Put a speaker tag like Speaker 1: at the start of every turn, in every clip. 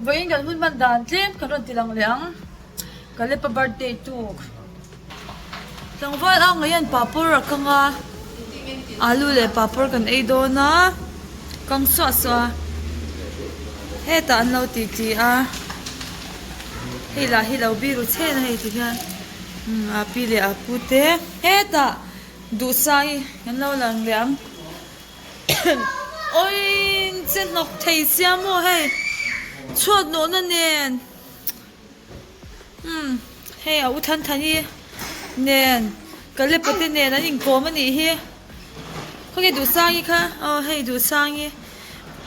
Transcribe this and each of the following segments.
Speaker 1: Vawiin kan hun hman dan tlem kan rawn ti lang leh ang. Kalepa birthday tuk. Tlangval ang hian papawr a kang a, alu leh papawr kan ei dawn a, kang suah suah a, hetah an lo ti ti a, hei lah hi lo biru chhen a hei ti hian a pi leh a pu te hetah duhsai an lo lang leh ang awii che hnawk thei sia maw hei chhuat nawhna nen. Umm hei a u than than hi nen Kalepa te nen an inkawm a nih hi khawnge Duhsangi kha aw hei Duhsangi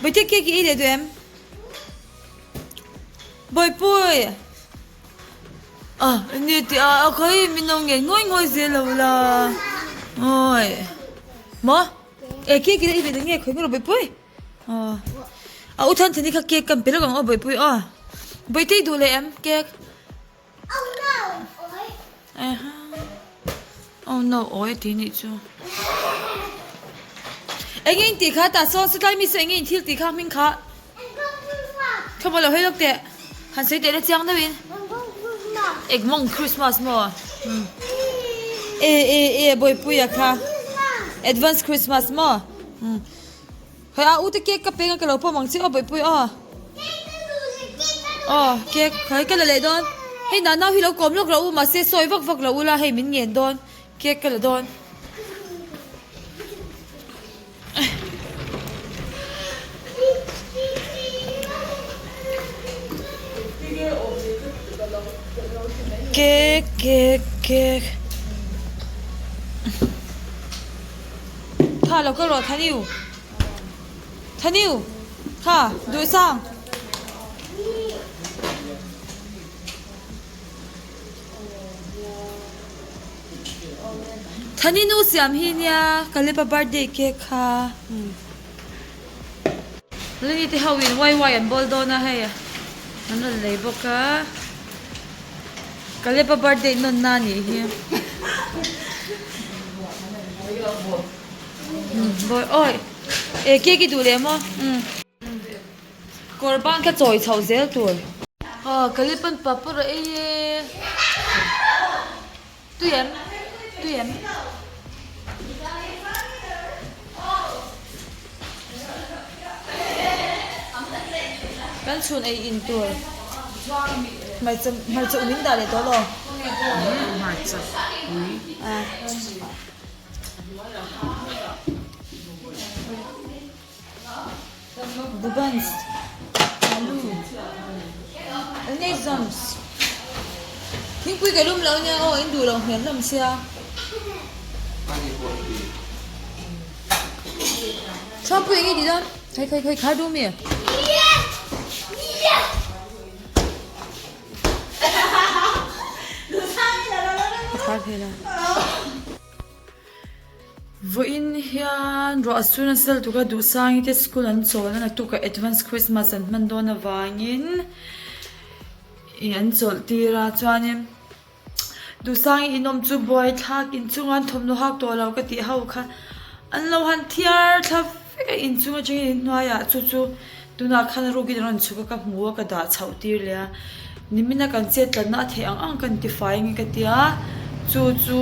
Speaker 1: Bawihte cake i ei leh duh em Bawihpui ah enge tih a a khawi min lo ngen ngawi ngawi zel lo la awi maw e cake i ei ve duh nge khawi nge rawh Bawihpui. Aw a u than thani kha cake kan pe lawk ang aw bawihpui aw bawihte i duh leh em cake oh no awi a ti nih chu enge in tih kha tah sawn satlai mi saw enge in thil tih kha hming kha thawmhnaw lo hawi lawk teh han sawi teh la chiang deuh in egmawng christmas maw e e e bawihpuia kha advance christmas maw. Hei a ute cake ka peng a ka lo pawm ang che aw bawihpui aw. Aw cake hei ka la leh dawn. Hei nau hi lo kawm lawk loh u mahse sawi vak vak loh ula hei min ngen dawn cake ka la dawn. Cake cake cake. Kha lo kal rawh Thaniu Thaniu kha duh sang Thani nu siam hi nia Kalepa birthday cake kha Lini te ho in wai wai an bawl dawn a hei an rawn lei bawk a. Kalepa birthday nawn na nih hi bawi awi e cake i duh leh maw umm kawr ban kha chawi chhoh zel tur. Aw Kalepa'n papawr a ei e. Tui em? Tui em? Kan chhun ei in tur hmarcha hmarcha um in dah leh tawh lo.
Speaker 2: Hmarcha ui.
Speaker 1: Buns alu eng nge zams thingpui ka lum lo nia aw in duh loh hmel hlawm sia chhuanpui eng nge tih dawn khawi khawi khawi khar duh mi a khar thei lo. Vawiin hian ruah a sur nasa lutuk a Duhsangi te school an chawl a naktuk ah advance Christmas an hman dawn avangin ih an chawlh tir a chuanin Duhsangi inawm chu buai thlak inchunga an thawmhnaw hak tawh lo ka tih ho kha an lo han thiar thla vek a inchung atangin inhnuaiah chu chu tunah khan a rukin a rawn chhuk a ka hmu a ka dah chhoh tir leh a nimina kan chet tlatna a theih ang ang ka intifai nge ka tia chu chu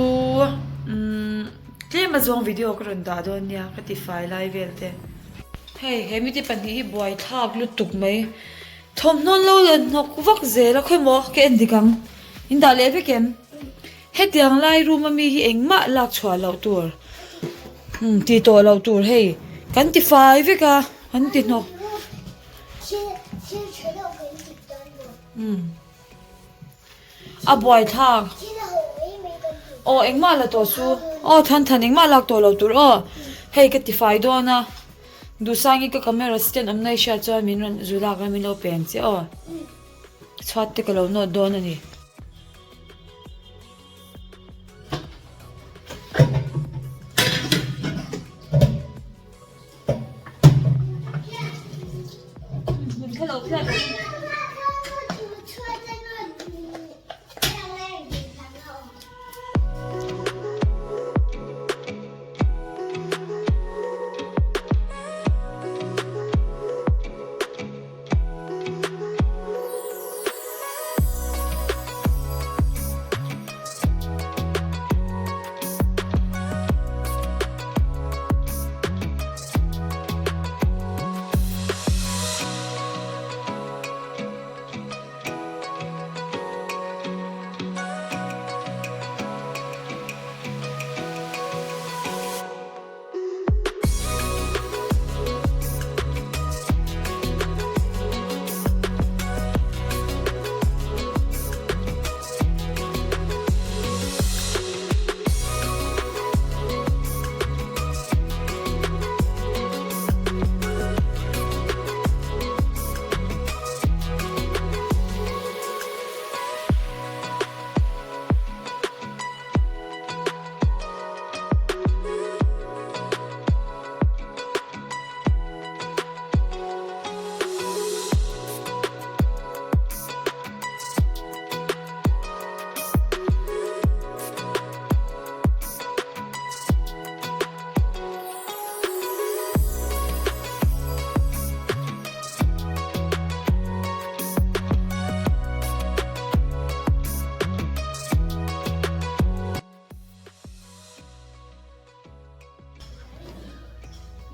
Speaker 1: umm tlem azawng video ka rawn dah dawn nia ka tifai lai vel te. Hei he mite pahnih hi buai thlak lutuk mai thawmhnaw an lo la hnawk vak zel a khawimaw ka en dik ang in dah leh vek em hetiang lai room ami hi engmah lak chhuah loh tur umm tih tawh loh tur hei kan tifai vek a. An ti hnawk. A buai thlak. Aw engmah la tawh su. Aw than than engmah lak tawh lo tur aw. Hei ka ti fai dawn a. Duhsangi ka camera stand awmna i hriat chuan min rawn zu lak a min lo pe ang che aw. Chhuat te ka lo nawt dawn a ni.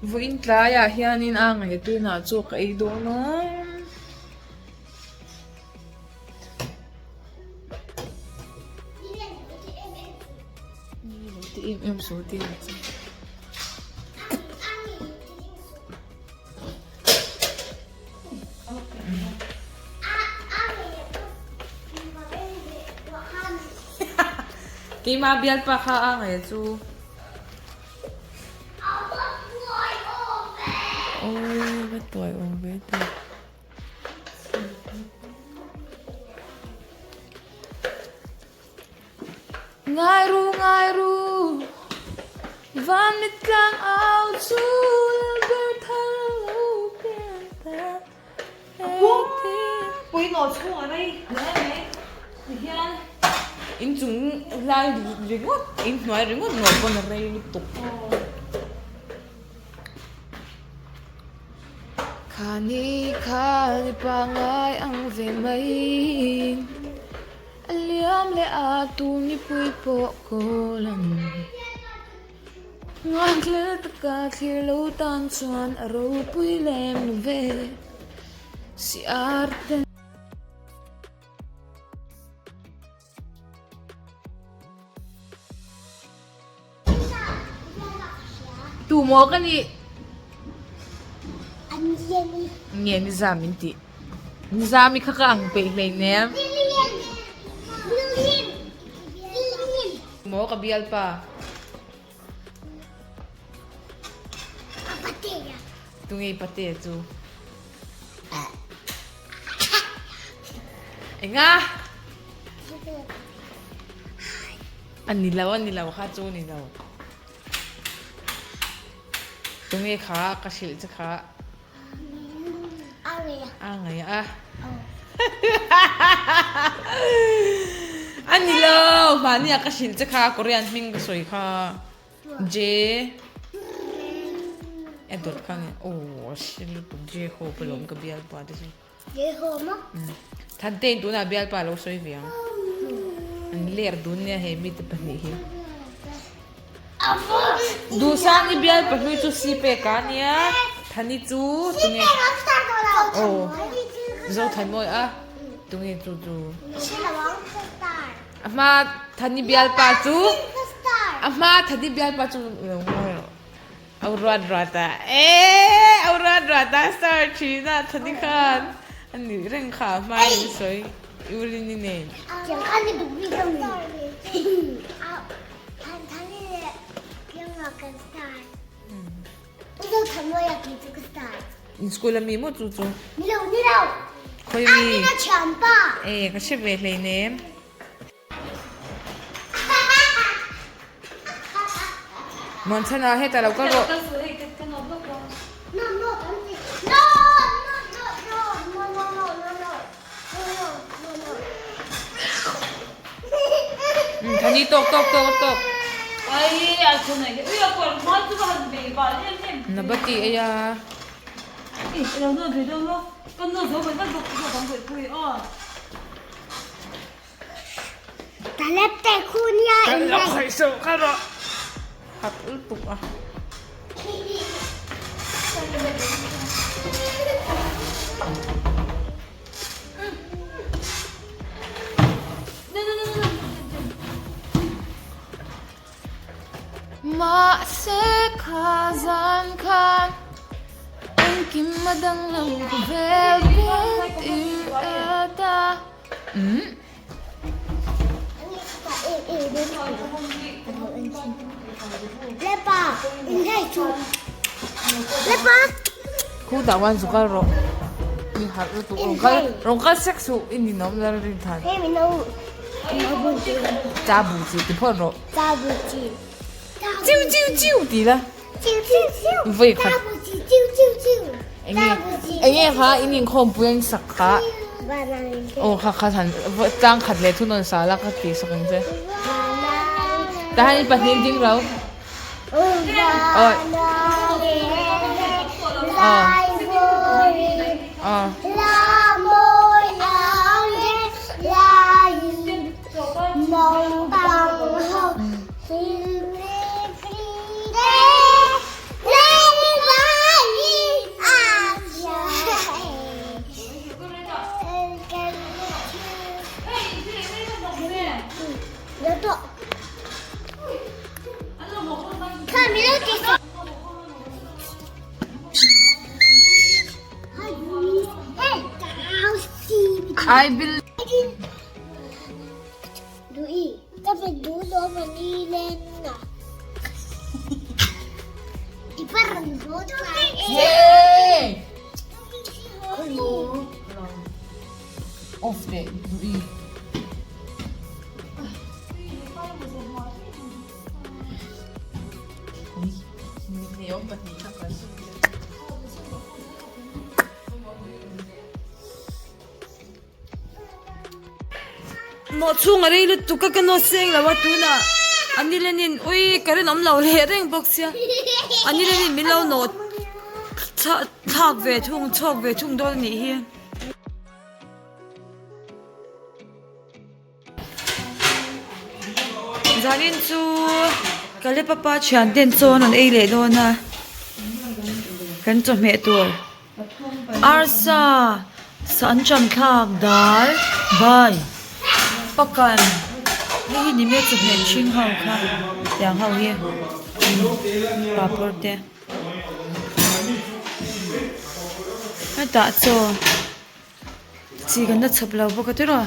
Speaker 2: Vawiin tlaiah hianin a ngaihtuinah chaw ka ei dawn a. Ti em em sawi te ang chu. Keimah bialpa kha a ngaih chu. Awii va tuai awm ve ta. Ngai ru ngai ru van mit tlang au chu lalber thar lo pian ta
Speaker 1: Pui nawh chhung a rei hle mai tihian.
Speaker 2: Inchung lai ringawt inhnuai ringawt nawh pawn a rei lutuk.
Speaker 1: Khani kha ni pangai ang ve mai A liam leh a tu mipui pawh kawl ang Ngaihlel taka thlir lo tan chuan a ropui lem lo ve Si ar ten.
Speaker 2: Tu maw ka nih? Nge nizam min tih? Nizami kha ka ang peih hleinem. Maw ka bialpa? Tunge i patea chu? Enga? A ni lo, a ni lo kha chu a ni lo. Tunge kha ka hrilh che kha? A ngei a. A ni lo, mahni ah ka hrilh che kha Korean hming ka sawi kha. J E dawt kha nge aw hre lutuk J Hope alawm ka bialpa te chu.
Speaker 3: J Hope a?
Speaker 2: Thantein tunah bialpa a lo sawi ve ang. An ler dun nia he mite pahnih hi. Duhsang i bialpa hlui chu si pek a nia Thani chu tunge aw Zothanmawi a tunge chu chu. A hma Thani bialpa chu a hma Thani bialpa chu lo ngawi rawh. Au ruat ruat a ee au ruat ruat a star thin a Thani khan a nuih reng kha a hma in sawi U Rini nen. In school a mi maw chu chu? Khawi a mi? Ee ka hre ve hleinem. Muanchhana hetah lo kal rawh. Thani tawk tawk tawk tawk. Nabati ei a. Kan lo khawih suh ka rawh hat lutuk a.
Speaker 1: Mahse kha zan khan engkim a danglam vel vel tir ta.
Speaker 2: Khutah khuan zu kal rawh mi harh lutuk rawn kal rawn kal sek suh i ninawm lal rin than cha bu chi ti phawt rawh chiu chiu chiu ti la vawi khat enge enge kha in inkhawmpui an sak kha aw kha kha han tlang khat leh thunawn sa la ka tih sak ang che tah hian pahnih ding lo aw aw aw. I will. Hey! Off teh duh i.
Speaker 1: Mawh chhung a rei lutuk a ka nawt seng lo a tunah a nilenin ui ka rinawm lo leh reng bawk sia a nilenin min lo nawt thlak ve thung chhawk ve thung dawn a nih hi. Zanin chu Kale papa thian ten chawn an ei leh dawn a kan chawhmeh tur arsa sa an cham thlak dal bai pakan hei hi ni mek chawhmeh hring ho kha tiang ho hi papawr te hetah chaw. Chi kan la chhawp lo bawk a tiraw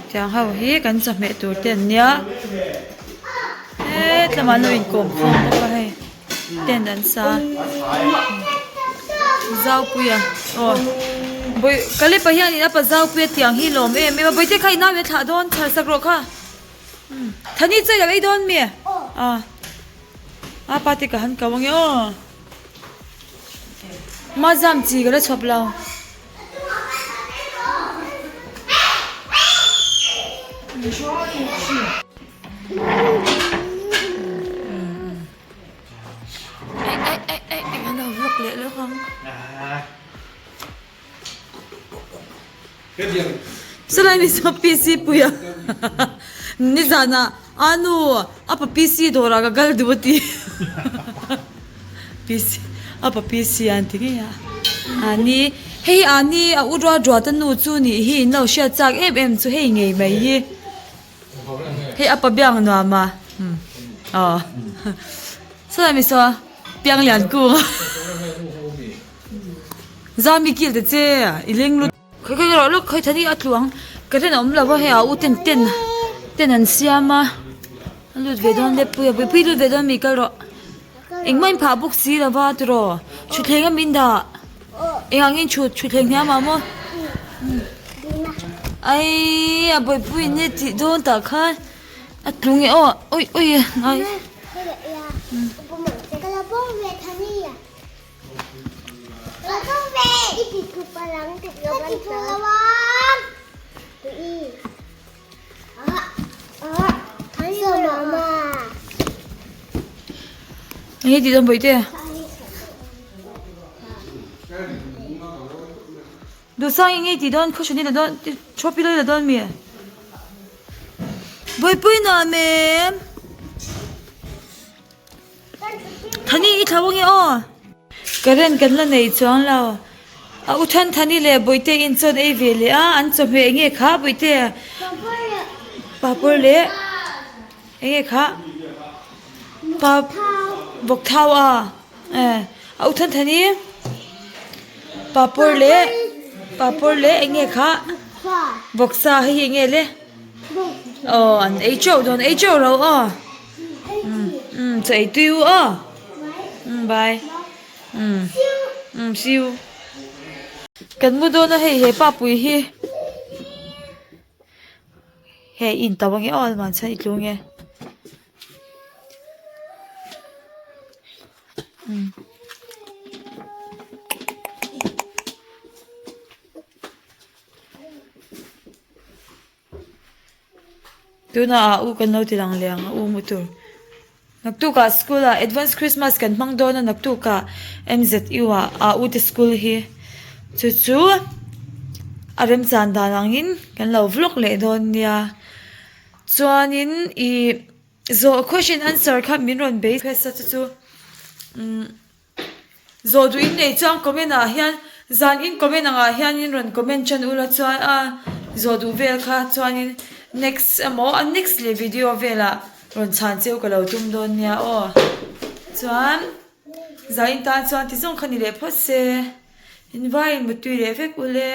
Speaker 1: tiang ho hi kan chawhmeh tur te an nia hetlama an lo inkawm khawm bawk a hei tent an sa Zaupuia aw bawi Kalepa hianin a pa Zaupuia tiang hi lawm em em a bawihte kha i nau in a thlah dawn chhar sak rawh kha Thani chu i lo ei dawn mi a a pa te ka han ko ange aw. Mazam chi ka la chhawp lo. Ai ai ai ai ai kan lo vlog leh lawk ang. Salai mi saw PC puia nizanah a nu a pa PC dawrah ka kal duh a ti PC a pa PC an ti ngei a ani hei ani a u ruat ruat a nu chu nih hi in lo hriat chak em em chu hei ngei mai hi hei a pa biang nuam a aw salai mi saw piang lian kung Zami kil ta che i leng lut. Khawi khawi rawh lawk khawi thani a tluang ka rin a awm lo a hei a u ten ten ten an siam a a lut ve dawn lepui a buipui lut ve dawn mi kal rawh engmah in phah bawk si lo va tiraw thutthleng a min dah engah nge thut thutthleng hniam ah maw ai a buipui in e tih dawn tah khan a tlung e aw ui ui ai. Enge tih dawn bawihte? Duhsang enge tih dawn khaw la dawn chawpi la dawn mi? Bawihpui nuam em? Thani i thlo ange aw. Current kan la nei chuang lo. A u Than Thani leh Bawihte in chawn ei ve leh a, an chawhmeh enge kha Bawihte? Papawr leh enge kha? Pa vawk thau a eh a u Than Thani papawr leh papawr leh enge kha? Vawksa hei hi enge le? Aw an ei teuh dawn ei teuh lo aw. Um chaw ei tui u aw um bye um um see you kan mu dawn a hei he pa pui hi hei in tauh ange aw man chuan i tlu ange um. Tunah a u kan lo ti lang leh ang a u mu tur. Naktukah school ah advance Christmas kan hmang dawn a naktukah M_Z_U ah a u te school hi chu chu a remchan dan angin kan lo vlog leh dawn nia chuanin ih zawh question answer kha min rawn bei a chu chu umm. Zawh duh in nei chuan comment ah hian zan in comment ang ah hian in rawn comment than ula chuan a zawh duh vel kha chuanin next emaw a next leh video velah rawn chhan cheu ka lo tum dawn nia aw chuan zan in tan chuan ti zawng kha ni leh phawt se in vai in mutui leh vek ule.